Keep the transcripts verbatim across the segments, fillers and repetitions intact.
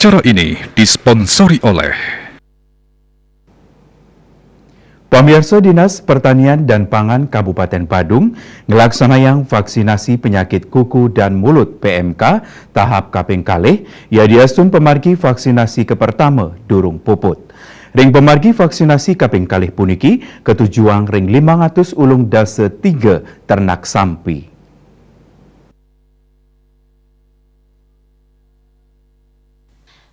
Acara ini disponsori oleh Pamiarsa, Dinas Pertanian dan Pangan Kabupaten Badung ngelaksanayang vaksinasi penyakit kuku dan mulut P M K tahap kaping kalih, yadiastun pemargi vaksinasi ke pertama durung puput. Ring pemargi vaksinasi kaping kalih puniki katujuang ring limang atus ulung dasa tiga ternak sampi.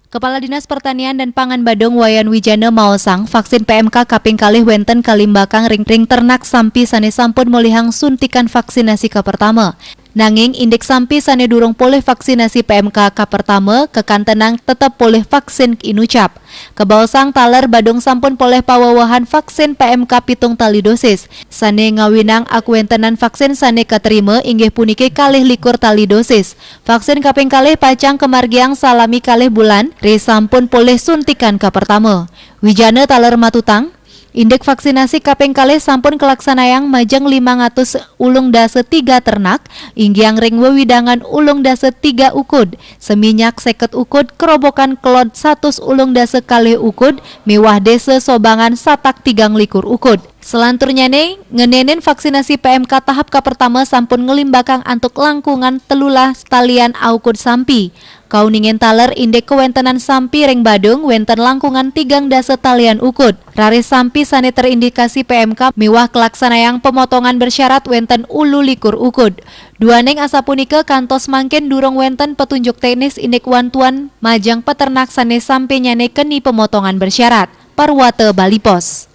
Kepala Dinas Pertanian dan Pangan Badung Wayan Wijana maosang, vaksin P M K kaping kalih wenten kalimbakang ring, ring ternak sampi sane sampun molihang suntikan vaksinasi kapertama. Nanging indik sampi sane durung polih vaksinasi P M K kapertama kekantenang tetep polih vaksin inucap. Kabaosang taler Badung sampun polih pawewehan vaksin P M K pitung tali dosis. Sane ngawinang akuwentenan vaksin sane katrima inggih puniki kalih likur tali dosis. Vaksin kaping kalih pacang kamargiang salami kalih bulan, risampun polih suntikan kapertama. Wijana taler matutang, indik vaksinasi kaping kalih sampun kalaksanayang majeng limang atus ulung dasa tiga ternak, inggiang ring wewidangan ulung dasa tiga ukud, Seminyak seket ukud, Kerobokan Kelod satus ulung dasa kalih ukud, miwah Desa Sobangan satak tigang likur ukud. Selanturnyane, ngenenin vaksinasi P M K tahap kapertama sampun ngelimbakang antuk langkungan telulas talian aukud sampi. Kauningin taler indik kawentenan sampi ring Badung wenten langkungan tigang dasa talian ukud. Raris sampi sane terindikasi P M K miwah kalaksanayang pemotongan bersyarat wenten ulu likur ukud. Duaning asapunika kantos mangkin durung wenten petunjuk teknis indik wantuan majeng peternak sane sampinyane keni pemotongan bersyarat. Parwata Bali Pos.